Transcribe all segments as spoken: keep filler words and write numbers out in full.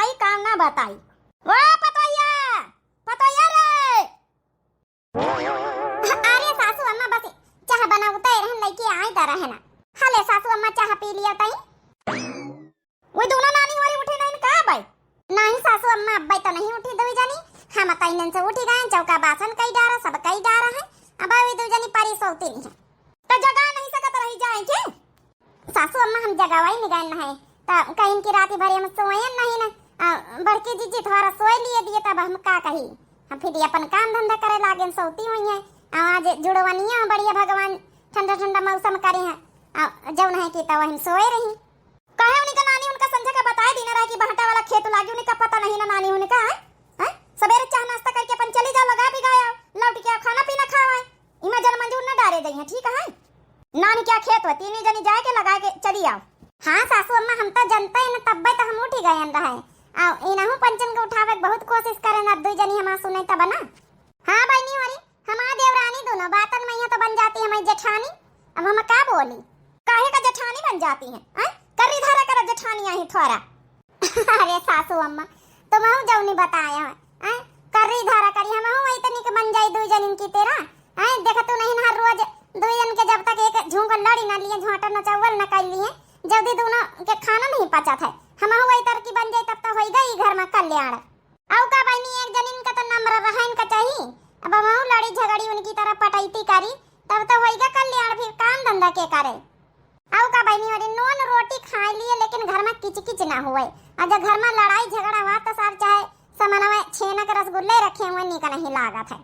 आई काम ना बताई। ओ पतोहिया, पतोहिया रे। अरे सासू अम्मा, बस चाह बनावते रहन, लइके आई त रहे ना। हले सासू अम्मा, चाह पी लिया तई। वो दोनों नानी होरी उठी नहीं का भाई? नहीं सासू अम्मा, अब्बे तो नहीं उठी दुई जनी। हम तइनन से उठी गए, चौका बासन कई डारा, सब कई डारा है। अब वे दुई जनी परी सोती नहीं है। तो जगा नहीं सकत रही जाए के? सासू अम्मा, हम जगावा ही नहीं गए है। तो कहीं की रात भर हम सोयन नहीं ना। आ, बड़की जीजी थोड़ा सोए लिए दिए, तब हम का कही। हम फिर अपन काम धंधा करे लागे, सोती हुई है। आ, आज जुड़वनिया बढ़िया, भगवान ठंडा ठंडा मौसम करे हैं। आ, जौन है कि तब हम सोए रही। काहे उनका नानी उनका संझा का बताए दीना रहे कि बहटा वाला खेत लागी, उनका पता नहीं ना नानी उनका, हैं? हैं? सबेरे चाह नाश्ता करके अपन चली जाओ, लगा भी गया, लौट के आओ, खाना पीना खाओ, हैं? इमा जन मंजूर ना डारे दई हैं, ठीक है? नानी क्या खेत हुआ, तीनी जनी जाए के लगा के चली आओ। हाँ सासू अम्मा, हम तो जनते हैं ना, तब्बे तो हम उठी गए रहे। आ, इनहू पंचन के उठावे के बहुत कोशिश करें, अब दुई जनी हमार सुने तब ना। हाँ बहनी होरी, हमार देवरानी दोनों बातन में यहाँ तो बन जाती है हमारी जेठानी। अब हम का बोली? काहे का जेठानी बन जाती है, हैं? कर्री धारा करा जेठानी आई थोड़ा। अरे सासू अम्मा, तुमहू जौनी बताया है, हैं? कर्री धारा करी, हमहू वही तनिक बन जाई दुई जनिन की तेरा, हैं? देखा तू नहीं ना, हर रोज दुई जन के जब तक एक झूंक लड़ी ना लिए, झोंटा नचौवल ना कर लिए, जल्दी दोनों के खाना नहीं पचत है। हमहू वही तरह की बन जाई, तब तो होई गई घर में कल्याण। अउ का बहिनी, एक जनिन का तो नम्र रहन का चाही। अब हमहू लड़ी झगड़ी उनकी तरह पटैती करी, तब तो होइगा कल्याण, फिर काम धंधा के करे। अउ का बहिनी, अरे नून रोटी खाए लिए, लेकिन घर में किचकिच ना हुए। और जब घर में लड़ाई झगड़ा हुआ तो सब चाहे समनवा छेना के रसगुल्ले रखे हुए, नीक नहीं लागत है।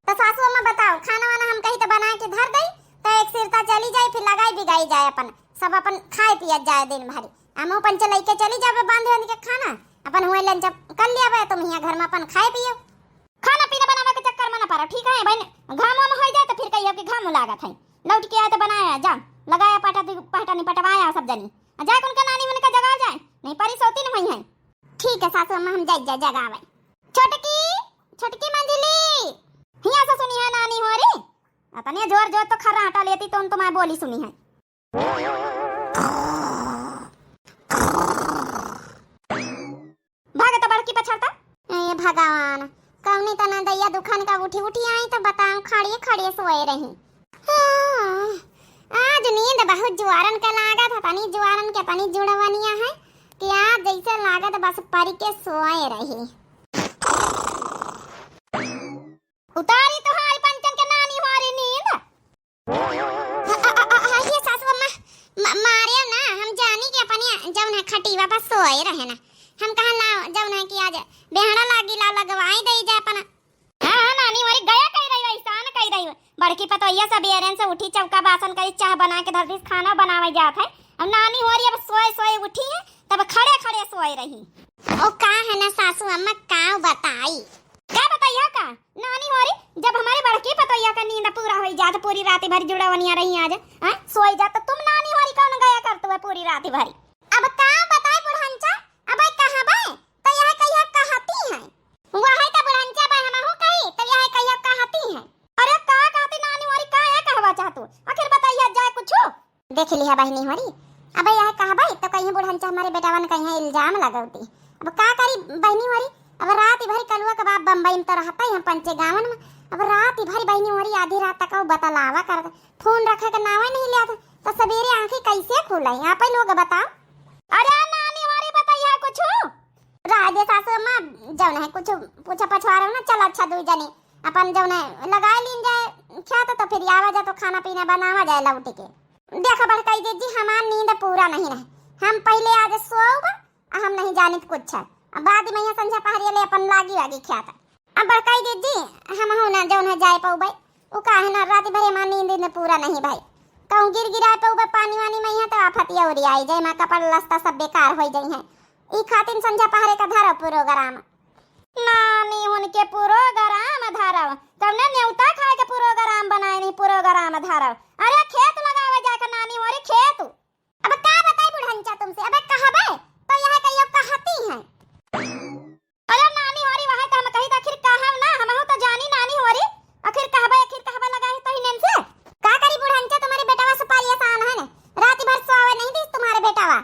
तो सासू अम्मा बताओ, खाना वाना हम कही तो बना के धर दई, तो एक सिरता चली जाए, फिर लगाई बिगाई जाए, अपन सब अपन खाए पियत जाए दिन भरी। हमहू अपन चलई के चली जाबे बांध बांध के खाना, अपन हुए लंच कर लियाबे, तुम हियां घर में अपन खाए पियो। खाना पीना बनावे के चक्कर में न पड़ो, ठीक है बहन? घाम वाम हो जाए तो फिर कहियो कि घाम लागत है, लौट के आए तो बनाया जा, लगाया पाटा दि-, पाटा निपटवाया सब जनी, आ जाए उनके नानी होने का जगा जाए, नहीं परी सोती न हुई है। ठीक है सासू अम्मा, हम जाई जा जगावे। छोटकी, छोटकी मंझली, हियां से सुनी है नानी होरी, अतने जोर जोर तो खर्राटा लेती तो उन तुम्हारे बोली सुनी है। भाग त बड़की पछड़ता। ए भगवान, कौनी तना दैया दुखन का उठी उठी आई तो बताओ, खड़िए खड़िए सोए रही। हाँ, आज नींद बहुत जुआरन के लागत है, तनी जुआरन के तनी जुड़वनिया है कि आज जैसे लागत बस परी के सोए रही। उतारी तोहारी पंचन के नानी होरी नींद। अ, अ, अ, अ, ये सासू अम्मा, म-, मारे ना, हम जानी कि अपने जौन है खटीवा पर सोए रहे ना। हम कहा ला, जौन है कि आज बेहड़ा लागी ला, लगवाई दई जाए अपना। हाँ, हाँ, नानी होरी गया कही रही, ऐसान कही रही। बड़की पतोहिया सबेरन से उठी, चौका बासन करी, चाह बना के धर दीस, खाना बनावे जात है। अब नानी होरी अब सोए सोए उठी है, तब खड़े खड़े सोए रही। ओ का है ना सासू अम्मा, का बताई? का बताइया का? नानी होरी, जब हमारे बड़की पतोहिया का नींद पूरा होई जात, पूरी रात भर जुड़वनिया रही आज, हैं? सोई जात, तो तुम नानी होरी कौन गया करत हुए पूरी रात भर? अब का बताए बुढ़ंचा, अब कहबे तो यह कहिया कहती हैं। वह तो बुढ़ंचा बा, हमहू कही तो यह कहिया कहती हैं। अरे का कहती नानी होरी, का है कहवा चाहतू? आखिर बताइया जाए कुछ। देख लिहा बहिनी होरी, अब यह कहबे तो कहीं बुढ़ंचा हमारे बेटावन कहीं इल्जाम लगौती। अब का करी बहिनी होरी, अब रात भर कलुआ के बाप बम्बई में तो रहता ही हम पंचे गावन में। अब रात भर बहिनी होरी आधी रात तक वो बतलावा करत, फोन रखे के नावे नहीं लिया था, तो सवेरे आंखें कैसे खुलाई? आप ही लोग बताओ। अरे नानी होरी बताइया कुछ। राजे सासू अम्मा, जौन है कुछ पूछा पछवारे ना, चल अच्छा दुई जनी अपन जौन है लगा लीन जाए खेत, तो फिर आवा जा तो खाना पीना बनावा जाए लौट के। देखो बड़काई दीदी, हमार नींद पूरा नहीं रहे। हम पहले आज सोब, आ हम नहीं जानित कुछ। अब बाद में यहाँ संझा पहरिया ले अपन लागी वागी खेत। अब बड़काई दीदी, हमहू ना जौन है जाए पौबे, उ काहे ना रात भर हमार नींद न पूरा नहीं भाई। कहूँ गिर गिराए पौबे पानी वानी में यहाँ तो आफत अउरी आई जाए, हमार कपड़ा लत्ता सब बेकार हो जाई है। ई खातिन संझा पहरे का धरब प्रोग्राम। नानी होरी के प्रोग्राम धरब, तब ने नेवता खाए के प्रोग्राम बनाए नहीं, प्रोग्राम धरब। अरे खेत लगावे जाके नानी होरी खेत। अब का बताई बुढ़ंचा तुमसे, अब कहबे तो यह कहियो कहती हैं। अरे नानी होरी, वहाँ तो हम कही तो आखिर कहब ना, हमहू तो जानी नानी होरी, आखिर कहबे, आखिर कहबे लगा है तो ही नेन से। का करी बुढ़ंचा, तुम्हारे बेटावा से परेशान है ना, रात भर सोवे नहीं दी तुम्हारे बेटावा।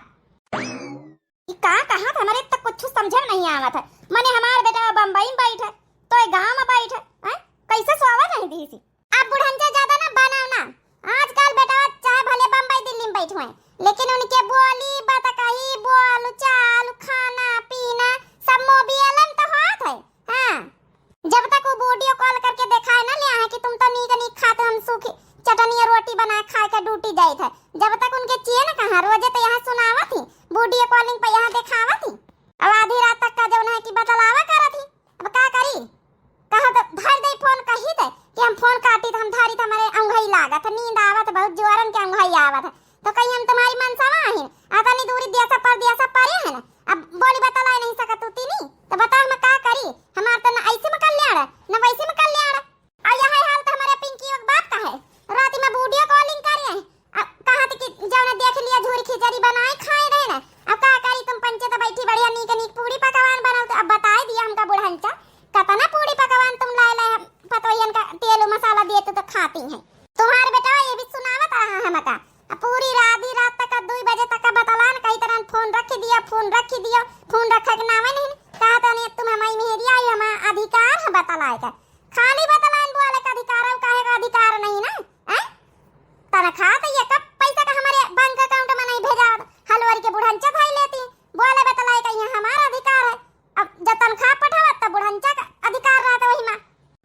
ई का कहा था, हमारे तक कुछ समझे में नहीं आवत है। मने हमार बेटवा बम्बई में बैठे, तो ये गाँव में बैठे, हैं? कैसे सोवा नहीं दीसी? अब बुढ़ंचा ज्यादा ना बनाओ ना। आजकल बेटवा चाहे भले बम्बई दिल्ली में बैठे हैं, लेकिन उनके बोली, बतकही, बोल, चाल, खाना, पीना सब मोबाइल में तो होत है। हाँ, जब तक वो वीडियो कॉल करके देखाए ना ले आए कि तुम तो नीक नीक खाते, हम सूखी चटनी और रोटी बना खा के ड्यूटी जाइत है, जब तक उनके चैन कहाँ, रोजे तो यहाँ सुनावत ही, वीडियो कॉलिंग पे यहाँ देखावत ही। अब आधी रात तक का जौन है कि बतलावा करत ही, अब का करी? कहा तो धर दे फोन, कही दे कि हम फोन काटी तो हम धरी तो हमारे अंगही लागत है, नींद आवत है, बहुत जोरन के अंगही आवत है, तो कहीं हम तुम्हारी मनसवा आहिन, अतनी दूरी दिया सब पर दिया सब परे है ना, अब बोली बतलाए नहीं सकत तू तीनी, तो बता हम का करी? हमार तो न ऐसे में कल्याण है, न वैसे में कल्याण है। और यह हाल तो हमारे पिंकी के बाप का है, रात में वीडियो कॉलिंग करे हैं, अब कहा थी कि जौन देख लिया झूरी खिचड़ी बनाए खाए रहे ना, अब का करी? तुम पंचे तो बैठी बढ़िया नीक नीक पूड़ी पकवान बनाओ, तो अब बताए दिया हमका बुढ़ंचा, कतना पूड़ी पकवान तुम लाए लाए, पतोहियन का तेल मसाला दिए तो, तो खाती हैं। तुम्हारे बेटा ये भी सुनावत रहा हमका, अब पूरी आधी रात तक, दुई बजे तक बतलान कही तरह फोन रख दिया, फोन रख दिया, फोन रखे के नामे नहीं। कहा तनी तुम हमारी मेहरिया आई, हमारा अधिकार है बतलाए का। खाली बतलान बोले का अधिकार है, काहे का अधिकार नहीं ना? हैं? तनखा तो ये कब पैसा का हमारे बैंक अकाउंट में नहीं भेजा, हलवारी के बुढ़ंचा भाई लेती, बोले बतलाए का यहाँ हमारा अधिकार है। अब जब तनखा पठावत तब बुढ़ंचा का अधिकार रहता वही में।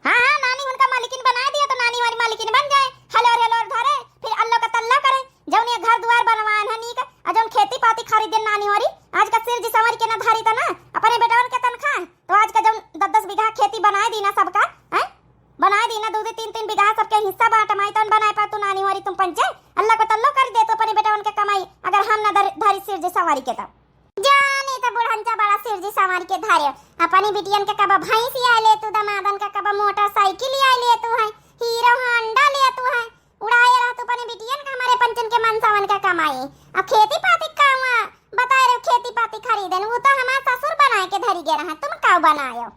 हाँ, हाँ, नानी उनका मालिकिन बनाए दिया तो नानी हमारी मालिकिन बन जाए। हलोर, हलोर धरे, फिर अल्लो का तल्लो करे। जौन ये घर दुआर बनवान है नीक, आ जौन खेती पाती खरीदे नानी हमारी, आज का सिर जी संवर के ना धरी था ना, अपने बेटवन के तनखा, तो आज का जौन दस दस बीघा खेती बनाए दी ना सबका, हैं? बनाए दी ना, दो दो तीन तीन बीघा सबके हिस्सा बांट माई, तौन बनाए पा तू नानी हमारी तुम पंचे, अल्लो का तल्लो कर दे तो अपने बेटवन के कमाई, अगर हम ना धर-, धरी सिर जी संवारी के तब। जानी तो बुढ़ंचा बड़ा सिर जी संवार के धारे। अपनी बिटियन के कब भैंस आए ले तू, दमादन का कब मोटरसाइकिल आए ले तू है, हीरो होंडा ले तू है। उड़ाए रह तू अपनी बिटियन का, हमारे पंचन के मनसवन का कमाई। अब खेती पाती का हुआ? बताए रहे खेती पाती खरीदन, वो तो हमार ससुर बनाए के धरी गए रहा, तुम का बनायो?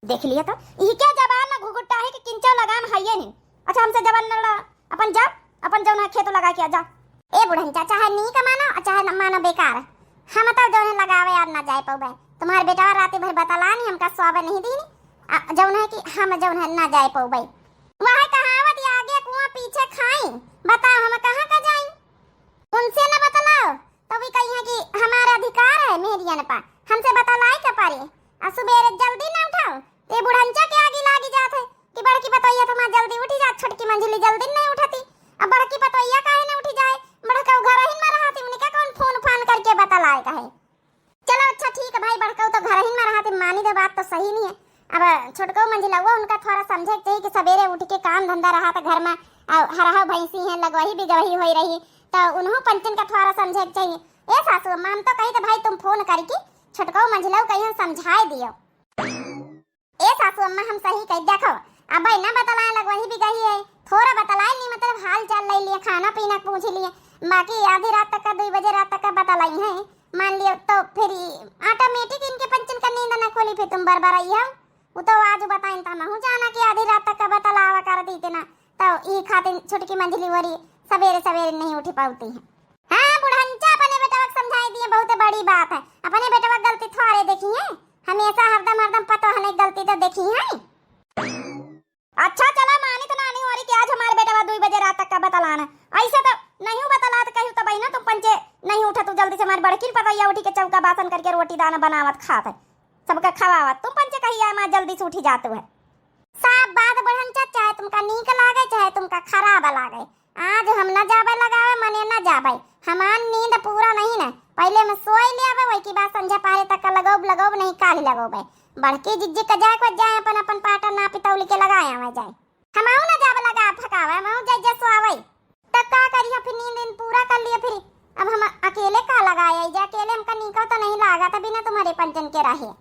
देख लिया तो, इही क्या जबान में घुघुट्टा है कि किंचो लगाम है ये नहीं। अच्छा, हमसे जबान न लड़ा, अपन जाओ, अपन जौन है खेतो लगा के आ, जाओ। ए बुढ़न चाचा, चाहे नीक मानो और चाहे न मानो बेकार, हम तो जौन है लगावे यार ना जाए पौबे। तुम्हार बेटवा राती भर बतलानी हमका सोवे नहीं दीनी, आ, जौन है कि हम जौन है ना जाए पौबे। वह कहावत, आगे कुआं पीछे खाई, बताओ हम कहाँ का जाई? उनसे न बतलाओ, तो भी कही है कि हमारा अधिकार है मेहरियन पा, हमसे बतलाए के पड़े। आ सुबेरे जल्दी न उठाओ, ते बुढ़ंचा के आगे लागी जात है कि बड़की पतोहिया तो हमार जल्दी उठी जात, छोटकी मंझली जल्दी नहीं उठती। अब बड़की पतोहिया काहे न उठी जाए? बड़का घर ही में रहती, उनका कौन फोन फान करके बतलाए का है? चलो अच्छा ठीक है भाई, बड़कऊ तो घर ही में रहती, मानी दे बात तो सही नहीं है। अब छोटकऊ मंझलउआ उनका थोड़ा समझे के चाहिए कि सवेरे उठ के काम धंधा रहा तो घर में, आ, हरहा भैंसी है, लगवही बिगवही होई रही, तो उन्हों पंचन का थोड़ा समझे के चाहिए। ए सासू अम्मा, हम तो कही तो भाई तुम फोन करके छोटकऊ मंझलऊ कहीं समझाए दियो। ए सासू अम्मा, हम सही कही, देखो, अब है ना बतलाए लगवही बिगही है, थोड़ा बतलाए नहीं, मतलब हाल चाल ले लिए, खाना पीना पूछ लिए, बाकी आधी रात तक का, दो बजे रात तक का बतलाई है, मान लियो तो फिर ऑटोमेटिक इनके पंचन का नींद ना खुली, फिर तुम बरबराई हो। वो तो आज बताइन त महू जाना कि आधी रात तक का बतलावा कर दी थे ना, तो ई खातिर छोटकी मंझली वरी सवेरे सवेरे नहीं उठ पाती है। हाँ बुढ़ंचा, अपने बेटवा के समझाई दिए, बहुत बड़ी बात है। अपने बेटवा के गलती थोड़े देखी है, हमेशा हरदम हरदम पतो हने गलती तो देखी है। अच्छा चला मानी तो नानी हो रही कि आज हमारे बेटवा दो बजे रात तक का बतलाना, ऐसे तो नहीं बतलात कहू तो बहना तुम पंचे नहीं उठा, तू जल्दी से हमारे बड़किन पतैया उठी के चौका बासन करके रोटी दाना बनावत खात है, सबका खवावत, तुम पंचे कही आए माँ जल्दी से उठी जात है। सब बात बुढ़न चाचा, चाहे तुमका नीक लागे चाहे तुमका खराब लागे, आज हम न जाबे लगावे, मने न जाबे, हमार नींद पूरा नहीं न। पहले हम सोई लेबे, वही के बाद संझा पहरे तक लगौब, लगौब नहीं, काल लगौबे। बड़की जिज्जी का जाए को जाए, अपन अपन पाटा नापी तौली के लगाए आवे जाए। हमहू न जाबे लगा फकावे, हमहू जाए जा सोआवे। तब का करिए फिर, नींद इन पूरा कर लिए फिर। अब हम अकेले का लगाए, जे अकेले हमका नीको तो नहीं लागा था बिना तुम्हारे पंचन के रहे।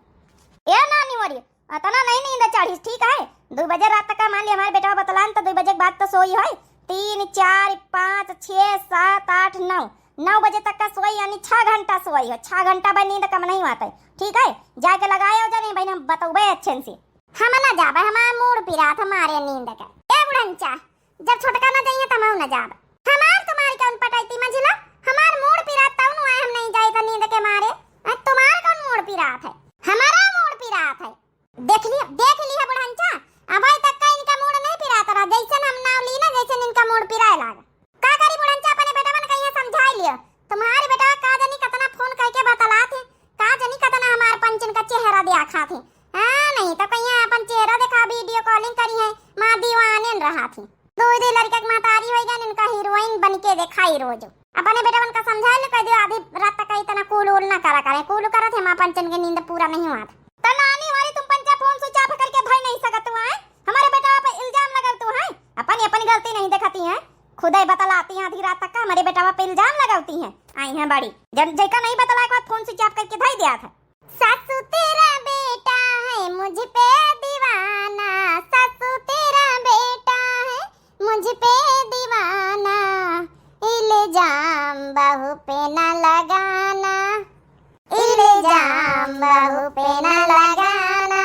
ए नानी मोरी, अतना नहीं नींद चढ़ी, ठीक है? दो बजे रात तक का मान लिया हमारे बेटवा बतलान तो दो बजे के बाद तो सोई है। तीन, चार, पाँच, छः, सात, आठ, नौ, नौ बजे तक का सोई, यानी छह घंटा सोई है। छह घंटा भाई नींद कम नहीं आता है, ठीक है? जाके लगाए हो जा, नहीं भाई हम बतौबे अच्छे से। हम ना जाबे, हमार मूड पिरात हमारे नींद के। ए बुढ़ंचा, जब छोटका ना जाइए तो हम ना जाब। हमार तुम्हारी कौन पटैती मंझिला? हमार मूड पिरात तब नु आए, हम नहीं जाई तो नींद के मारे। आ, तुम्हार कौन मूड पिरात है? हमारा मूड़ पिरात है। देख लिया, देख लिया बुढ़ंचा, अबे तक का इनका मूड़ नहीं पिरात रहा, जैसन हम नाव ली ना, जैसन इनका मूड़ पिराए लाग। का करी बुढ़ंचा, अपने बेटवन का यहाँ समझाई लियो। तुम्हारे बेटवा का जनी कतना फोन करके बतलात है, का जनी कतना हमार पंचन का चेहरा दिखात है। हाँ, नहीं तो कहीं अपन चेहरा दिखा, video calling करी है, माँ दीवाने रहा थी। दो दे लड़का के महतारी होई गए, इनका हीरोइन बन के दिखाई रोज। अपने बेटवन का समझा ले, कह दियो आधी रात तक इतना कूल उल ना करा करे, कूल करत है माँ पंचन के नींद पूरा नहीं हुआ। तो नानी वाली तुम पंचा फोन switch off करके धोई नहीं सकत हुआ है, हमारे बेटवा पे इल्जाम लगावत हुआ है, अपनी अपनी गलती नहीं दिखाती है, खुदे बतलाती है आधी रात तक का हमारे बेटवा पे इल्जाम लगावती है। आई है बड़ी जब जैका नहीं बतला के बाद फोन switch off करके धोई दिया था। सासू तेरा बेटा है मुझ पे दीवाना, सासू तेरा बेटा है मुझ पे दीवाना, इल्जाम बहू पे ना लगाना, इल्जाम बहू पे ना लगाना।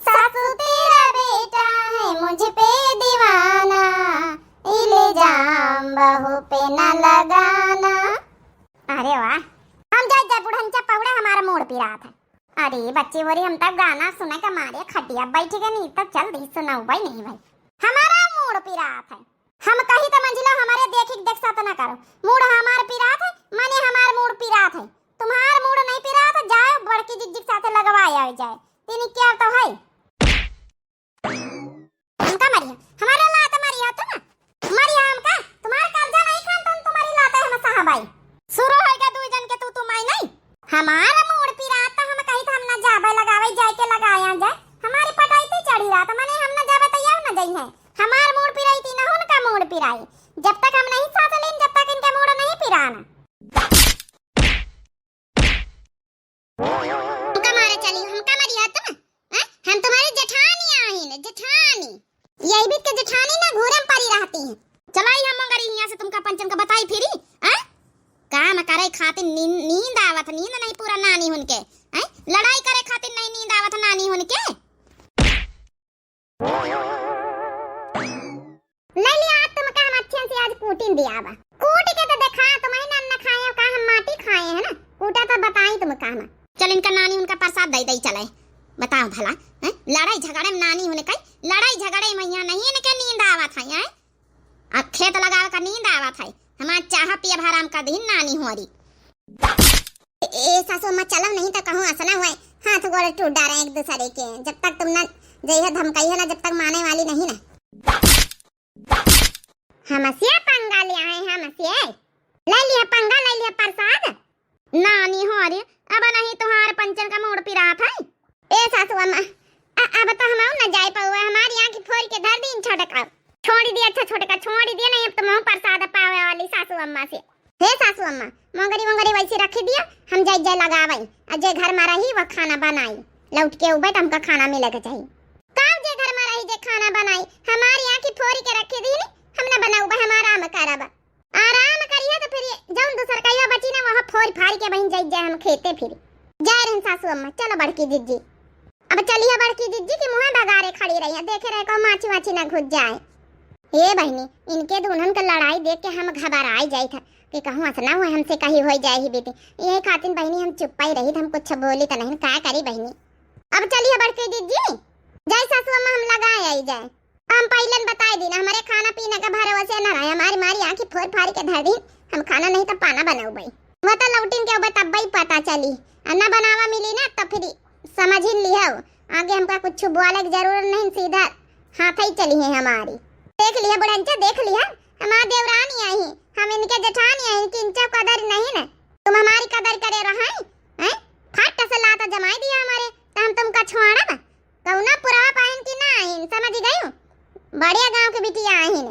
सासू तेरा बेटा है मुझ पे दीवाना, इल्जाम बहू पे ना लगाना। अरे वाह, हम जाए जाए बुढ़ंचा पौड़ा, हमारा मूड़ पिरात है। अरे बच्ची बोरी, हम तब गाना सुने के मारे खटिया बैठ गए, नहीं तो चल दी सुनाऊ भाई नहीं भाई। हमारा मूड़ पिरात है। हम कही तो मंझिला हमारे देखी देख साथ ना करो। मूड़ हमार पिरात है, माने हमार मूड़ पिरात है। तुम्हार मूड़ नहीं पिरात है, जाओ बड़की जिज्जी के साथ लगवा आओ जाए। तीन क्या तो है। हमका मरिया, हमारे लात मरिया तुम। मरिया हमका, तुम्हार कर्जा नहीं खान तुम, तुम्हारी लात है हम सहाबाई। शुरू होएगा दू जन के तू, तू माई नहीं। हमार मूड़ पिरात हम कही तो हम ना जाबे लगावे, जाए के लगाया जाए। हमारी पटाई पे चढ़ी रात, माने हम ना जाबे तो याव ना जाई है। हमार मूड़ पिराई थी ना उनका मूड़ पिराई। जब तक हम नहीं सांस लेन, जब तक इनका मूड़ नहीं पिराना। हमका मारे चली, हमका मारी है तुम? हैं? हम तुम्हारी जेठानी आहिन, जेठानी। यही बीत के जेठानी ना घूरे में पड़ी रहती है। चलाई हम मगर यहाँ से तुमका पंचन का बताई फिरी, हैं? काम करे खातिर नींद, नींद आवत, नींद नहीं पूरा नानी हुन के, हैं? लड़ाई करे खातिर नहीं नींद आवत नानी हुन के। ले लिया, आज तुमका हम अच्छे से आज कूटिन दिया बा। कूट के तो देखा, तुम्हें ना, ना खाए हो का, हम माटी खाए हैं ना। कूटा तो बताई तुमका हम। चल इनका नानी हुन का प्रसाद दे दे चले। बताओ भला, हैं? लड़ाई झगड़े में नानी हुन कई, लड़ाई झगड़े में यहाँ नहीं इनके नींद आवत है, हैं? आ खेत लगावे का नींद आवत है, हमार चाह पिए हराम कर दीन नानी होरी। ए, ए सासू अम्मा, चलो नहीं तो कहूँ असना हुआ है, हाथ गोड़ टूट डारे एक दूसरे के। जब तक तुम ना जइहे धमकाइहे ना, जब तक माने वाली नहीं ना। हमसे पंगा ले आए, हमसे ले लिया पंगा, ले लिया प्रसाद। नानी हो रे, अब नहीं तुहार पंचन का मूड़ पिरात है। ए सासू अम्मा, अ-, अब तो हम न जाए पावे, हमारी आँखी फोड़ के धर दीन छोटका। छोड़ी दिया, अच्छा छोटका, छोड़ी दिया, नहीं अब तो हम प्रसाद पावे वाली सासू अम्मा से। हे सासू अम्मा, मोंगरी मोंगरी वैसे रखी दिया, हम जाए जाए लगावे, और जे घर में रही वो खाना बनाई, लौट के उबे तो हमका खाना मिले के चाहिए। का जे घर में रही जे खाना बनाई, हमारी आँखी फोड़ के रखी दीन, हम न बनाऊ, हमारा आराम करब। आराम करिया तो फिर जौन दूसर कहिया बची ना, वहाँ फोड़ फाड़ के बहिन जाई जाए हम खेते फिर। जाए रहन सासू अम्मा, चलो बड़की जिज्जी। अब चलिया बड़की जिज्जी के मुँह बगारे खड़ी रही, देखे रहे को माछी वाछी ना घुस जाए। हे बहिनी, इनके दुनहन के लड़ाई देख के हम घबराई जाई था कि कहूँ असना हुआ हमसे कहीं हो जाए ही बेटी। यही खातिर बहिनी हम चुप्पा ही रही, हम कुछ बोली तो नहीं, का करी बहिनी। अब चलिया बड़की जिज्जी, जाए सासू अम्मा हम लगाए आई जाए। हम पहिलन बताई दीन, हमरे खाना पीना का भरोसे न रहे, हमारी मारी आँखी फोड़ फाड़ के धर दीन, हम खाना नहीं तो पाना बनाऊ भाई। वो तो लौटिन के उबे तब ही पता चली, आ न बनावा मिली ना तो फिर समझ ही लिहो, आगे हमका कुछ बोले की जरूरत नहीं, सीधा हाथ ही चली है हमारी। देख लिया बुढ़ंचा, देख लिया, हमार देवरानी आई, हम इनके जेठानी आई, इनकी इंचा कदर नहीं ना, तुम हमारी कदर करे रहा है, हैं? फट से लात जमाई दिया हमारे, तो हम तुमका छोड़ब? कौना पुरवा पाइन की ना आइन, समझ गयू? बढ़िया गाँव के बिटिया आइन।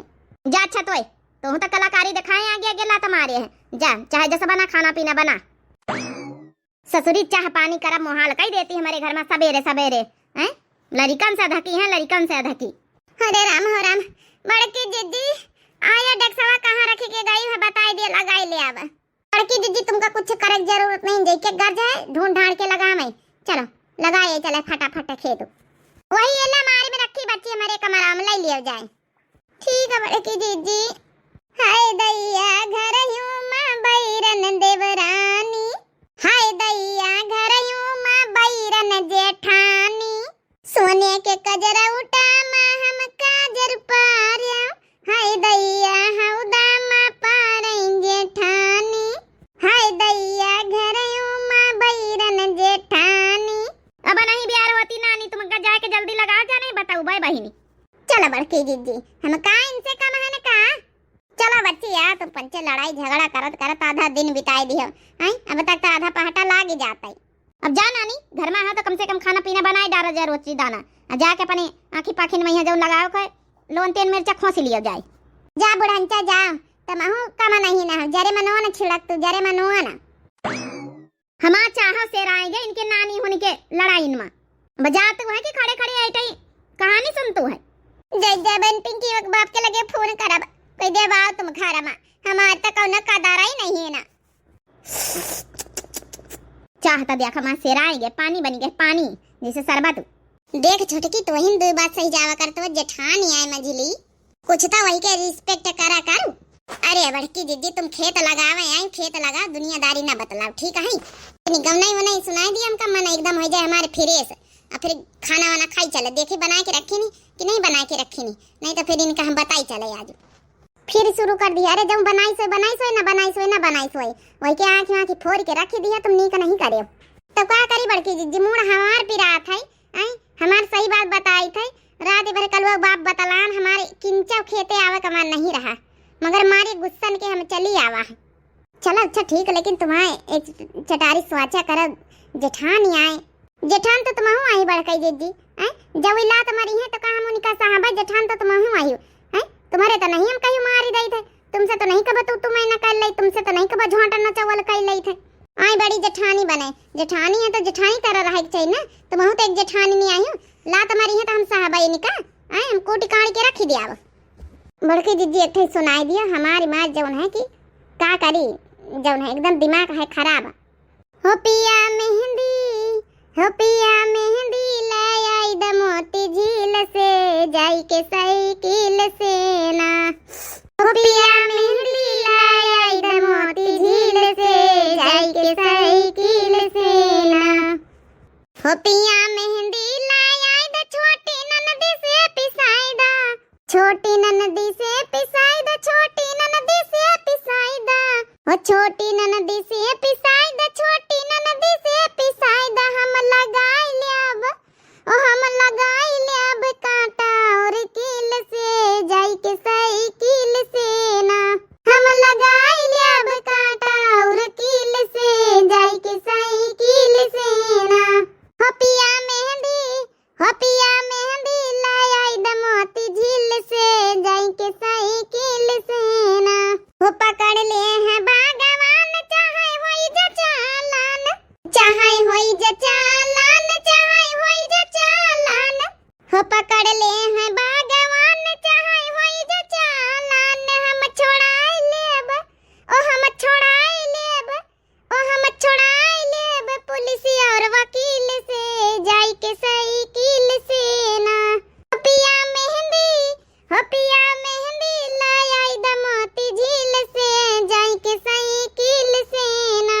जा अच्छा तोय, तोहू तो कलाकारी दिखाए, आगे आगे लात मारे है। जा, चाहे जैसा बना खाना पीना बना। ससुरी चाह पानी करब मोहाल कई देती हमारे घर में सबेरे सबेरे, हैं? लड़िकन से अधकी हैं, लड़िकन से अधकी। अरे राम हो राम, बड़की जिज्जी, आया डेक्सवा कहाँ रखी के गई है, बताई दिया, लगाई ले आवा। बड़की जिज्जी, तुमका कुछ करे के जरूरत नहीं, जेके गरज है, ढूंढ ढांढ के लगावे। चलो, लगाए चले फटाफट खेत। वही एला मारी में रखी बच्ची, हमारे कमरा में ले लिया जाए। ठीक है बड़की जिज्जी। हाय दैया घरयू मा बैरन देवरानी, हाय दैया घरयू मा बैरन के कजरौटा मा हम काजर पार्या, हाय दैया हौदा मा पारैं जेठानी, हाय दैया घरयू मा बैरन जेठानी। अब नहीं बियार होती नानी, तुमका जाके जल्दी लगा जा, नहीं बताऊ बाय बहिनी। चला बड़की जिज्जी, हम का इनसे कम है न का? चला बच्ची यार, तुम पंचे लड़ाई झगड़ा करत करत आधा दिन बिताई दियो। हैं, अब तक तो आधा पहाटा लाग ही जाता है। अब जा नानी, घर मा हो तो कम से कम खाना पीना बनाए डारा जा, रोटी दाना। आ जाके अपने आँखी पाखिन में यहाँ जौन लगाओ के लोन तेल मिर्चा खोस लियो जाए। जा बुढ़ंचा जा, तमहू कम नहीं ना हो, जरे मनवा ना छिड़क तू, जरे मनवा ना। हमार चाह सेराएंगे इनके नानी होने के लड़ाइन मा। बजात है कि खड़े खड़े ऐटई कहानी सुनतू है। जय जय बन पिंकी, एक बाप के लगे फोन करब, कह दे बाओ तुम घर मा, हमार तो कौनो कदर ही नहीं है ना। चाह तो देख हमार सेराएंगे, पानी बनी गए पानी, जैसे शरबत। देख छोटकी, तो वही दो बात सही जावा कर, तो जेठानी आए मझली, कुछ तो वही के respect करा करू। अरे बड़की दीदी, तुम खेत लगावे आई, खेत लगा, दुनियादारी ना बतलाओ, ठीक है? इतनी गवनाई वनाई सुनाई दी हमका, मन एकदम हो जाए हमारे fresh। और फिर खाना वाना खाई चले, देखी बनाए के रखी नहीं कि नहीं बनाए के रखी नहीं, नहीं तो फिर इनका हम बताई चले आज। फिर शुरू कर दिया, अरे जब बनाई सोए, बनाई सोए, ना बनाई सोए, ना बनाई सोए, वही के आँखी आँखी फोड़ के रखी दिया, तुम नीक नहीं करे। तो का करी बड़की जिज्जी, मूड़ हमार पिरात है, हैं? हमार सही बात बताई थे, रात भर कलुआ बाप बतलान, हमारे किंचव खेते आवे का मन नहीं रहा, मगर मारे गुस्सन के हम चली आवा है। चलो अच्छा ठीक, लेकिन तुम्हारे एक चटारी स्वाचा करब, जेठान आए। जेठान तो तुमहू आई बड़कई जिज्जी, हैं? जब ई लात मारी है तो का हम उनका साहबा, जेठान तो तुमहू आई, हैं? तुम्हारे तो नहीं हम कहीं मारी दई थे, तुमसे तो नहीं कब तू तुम्हें न कर लई, तुमसे तो नहीं कब झोंटा न चवल कर लई थे। आई बड़ी जेठानी बने, जेठानी है तो जेठानी तरह रहे के चाहिए ना, तुमहू तो एक जेठानी नहीं आई हो, लात मारी है तो हम साहबा इनका, आई हम कूटी काट के रखी दिया। बड़की जिज्जी एक ठे सुनाई दिया, हमारी माँ जौन है कि का करी, जौन है एकदम दिमाग है खराब। हो पिया मेहंदी, हो पिया मेहंदी, ले आई द मोती झील से, जाई के साइकिल से ना। हो पिया मेहंदी, ले आई द मोती झील से, जाई के साइकिल से ना। हो पिया मेहंदी, ले आई द छोटी ननदी से पिसाई दा। छोटी ननदी से पिसाई द, छोटी ननदी से पिसाई द। ओ छोटी ननदी से पिसाई द, छोटी ननदी से पिसाई द। हम लगाई लेब, ओ हम लगाई लेब कांटा और कील से, जाई के साइकिल से ना। हम लगाई लेब कांटा और कील से, जाई के साइकिल से ना। हो पिया मेहंदी, हो पिया मेहंदी, ले आई द मोती झील से, जाई के साइकिल से ना। हो पकड़ ले है बागवान, चाहे होई जा चालान, चाहे होई जा चालान, चाहे होई जा चालान। हो पकड़ ले है बागवान, चाहे होई जा चालान। हम छोड़ाई लेब, ओ हम छोड़ाई लेब, ओ हम छोड़ाई लेब पुलिस और वकील से, जाई के साइकिल से ना। हो पिया मेहंदी, हो पिया मेहंदी, ले आई द मोती झील से, जाई के साइकिल से ना।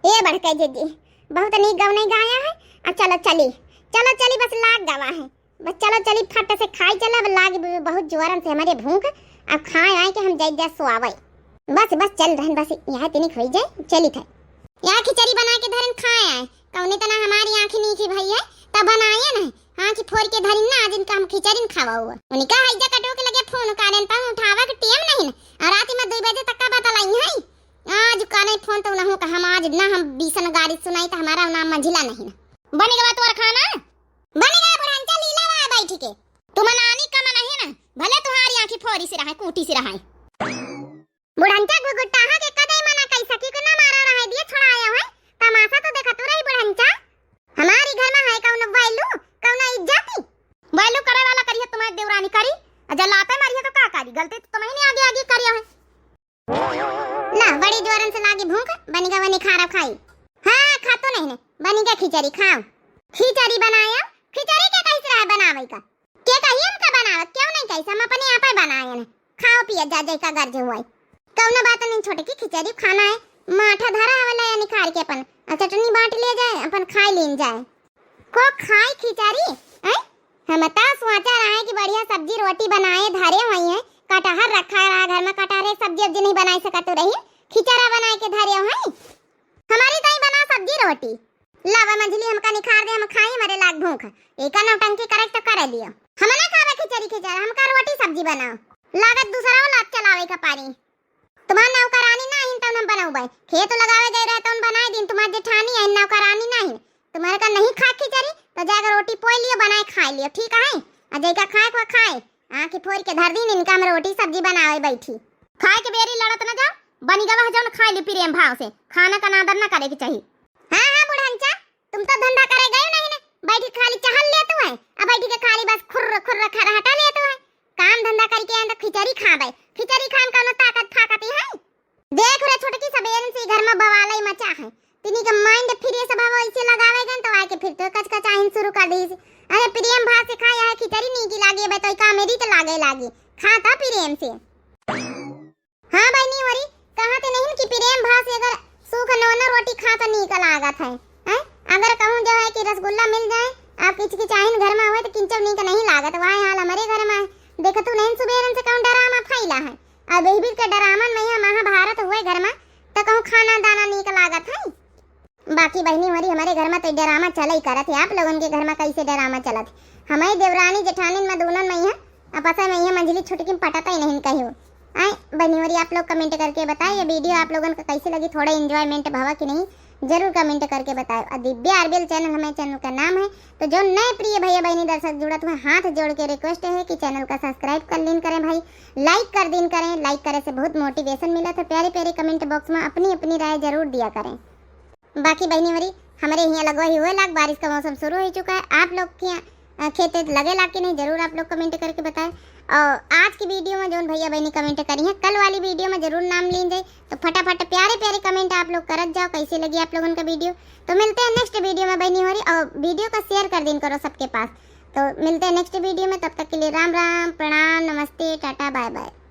ए बड़का जिज्जी, बहुत नीक गवनई गाया है। अब चलो चली, चलो चली, बस लाग गवा है। बस चलो चली, फट से खाई चला, अब लाग बहुत जोरन से हमारे भूख। अब खाए आए के हम जाई जा सोआवे। बस बस चल रहन, बस यहाँ तनिक होई जाए, चली थे। यहाँ खिचड़ी बना के धरन खाए आए, कौने तना हमारी आँखी नीखी भई है, तब बनाए न, आँखी फोड़ के धरिन ना, आज इनका हम खिचड़ी न खावा हुआ। उनका हैजा कटो के लगे फोन कारेन, तब उठावा के टेम नहीं न, और रात में दो बजे तक का बतलाई है। आज का नहीं फोन तो उन्हों का हम आज ना हम बीसन गारी सुनाई तो हमारा नाम मंझिला नहीं न। बन गवा तोर खाना? बन गया बुढ़ंचा लीला वा बैठ के। तुम नानी कम नहीं ना, भले तुम्हारी आँखी फोरी से रहा, कूटी से रहा। बुढ़ंचा घुघुटाहा के कदे मना कई सकी के ना मारा रहा दिए छोड़ाया है। तमाशा तो देखत रही बुढ़ंचा। हमारी घर में है कौनो value, कौनो इज्जत? Value करे वाला करिए तुम्हारी देवरानी करी, और जब लाते मारिए तो का करी? गलती तो तुम्हें नहीं आगे आगे करिए है। ला, बड़ी जोरन से लागी भूख, बनिगा वनी खारा खाई। हाँ, खा तो नहीं ने, बनिगा खिचड़ी खाओ। खिचड़ी बनाया, खिचड़ी के कैसे रहा बनावे का? के कही हमका बनावे, क्यों नहीं कैसे, हम अपने आप ही बनाए ने। खाओ पिया जा, जैका गर्ज हुआ है। कौनो बात नहीं, छोटे की खिचड़ी खाना है, माठा धरा हवे ले निकाल के अपन, और चटनी बांट लिया जाए, अपन खाई लीन जाए। को खाई खिचड़ी, हैं? हम तो सोचा रहा है कि बढ़िया सब्जी रोटी बनाए धरे हुई है, कटहर रखा रहा घर में, कटहर एक सब्जी उब्जी नहीं बनाई सकत रही, खिचड़ा बनाए के धरे हुई। हमारी ताई बना सब्जी रोटी। लावा मंझली हमका निखार दे, हम खाई, मरे लाग भूख। एका नौटंकी करे तो करे लियो। हम ना खावे खिचड़ी खिचड़ा, हमका रोटी सब्जी बनाओ। लागत दूसरा वाला चलावे का पारी। तुम्हार नौकरानी ना आहिन तौन हम बनौबे। खेत लगावे गए रहे तौन बनाए दिन, तुम्हार जेठानी आहिन नौकरानी ना आहिन। तुम्हारे का नहीं खाए खिचड़ी तो जाकर रोटी पोई लियो, बनाए खाए लियो, ठीक है? आ जैका खाए को खाए, आँखी फोड़ के धर दिन इनका हम रोटी सब्जी बनावे बैठी। खाए के बेरी लड़त न जाओ, बनी गवा जौन खाए ली प्रेम भाव से, खाना का नादर न करे के चाहिए। हाँ, हाँ, बुढ़नचा, तुम तो धंधा करे गए नहीं ने, बैठी खाली चहल लेत है, अब बैठी के खाली बस खुर्र खुर्र खरहटा लेत है। काम धंधा करके आए तो खिचड़ी खाबे, खिचड़ी खान कौनो ताकत फाकत ही है? देख रे छोटकी, सबेरन से घर में बवालई मचा है। तिनी के mind फिर ये सब हवा इसे लगावे गन तो आके फिर तो कचकचाहिन शुरू कर दी। अरे प्रेम भाव से खाया है खिचड़ी नीक लागे, बे तो कामेरी तो लागे लागी। खा तो प्रेम से। हाँ बहनी होरी, कहा थे नहीं कि प्रेम भाव से अगर सूख नौना रोटी खा तो नीक लागत है, हैं? अगर कहूँ जो है कि रसगुल्ला मिल जाए, आप किचकिचाहिन घर में हुए तो किंचव नीक नहीं लागत। वही हाल हमारे घर में है। देखतू नहीं सुबेरन से कहूँ डरामा फैला है। अब यही बीच के डरामन में यह महाभारत हुए घर में, तो कहूँ खाना दाना नीक लागत है। बाकी बहनी होरी हमारे घर में तो डरामा चला ही करत है। आप लोगन के घर में कैसे डरामा चलत है? हमारी देवरानी जेठानी में दोनों में है, आपस में यह मंझली छुटकी में पटता ही नहीं कहियो। आए बहनी होरी आप लोग comment करके बताए, ये video आप लोगन का कैसे लगी, थोड़ा enjoyment भवा कि नहीं, जरूर comment करके बताए। और दिव्या आरबीएल channel हमारे channel का नाम है, तो जो नए प्रिय भैया बहनी दर्शक जुड़त हुए, हाथ जोड़ के request है कि channel का subscribe कर लीन करें भाई, like कर दीन करें। Like करे से बहुत motivation मिला था। प्यारे प्यारे comment box में अपनी अपनी राय जरूर दिया करें। बाकी बहनी होरी, हमारे यहाँ लगवा ही हुए लाग, बारिश का मौसम शुरू हो चुका है। आप लोग के यहाँ, अ, खेत वेत लगे लाग कि नहीं, जरूर आप लोग comment करके बताए। और आज की video में जोन भैया बहनी comment करी है, कल वाली video में जरूर नाम लीन जाए। तो फटाफट प्यारे प्यारे comment आप लोग करत जाओ, कैसे लगी आप लोगन का video। तो मिलते हैं next video में बहनी होरी, और video का share कर दीन करो सबके पास। तो मिलते हैं next video में, तब तक के लिए राम राम, प्रणाम, नमस्ते, टाटा, bye bye।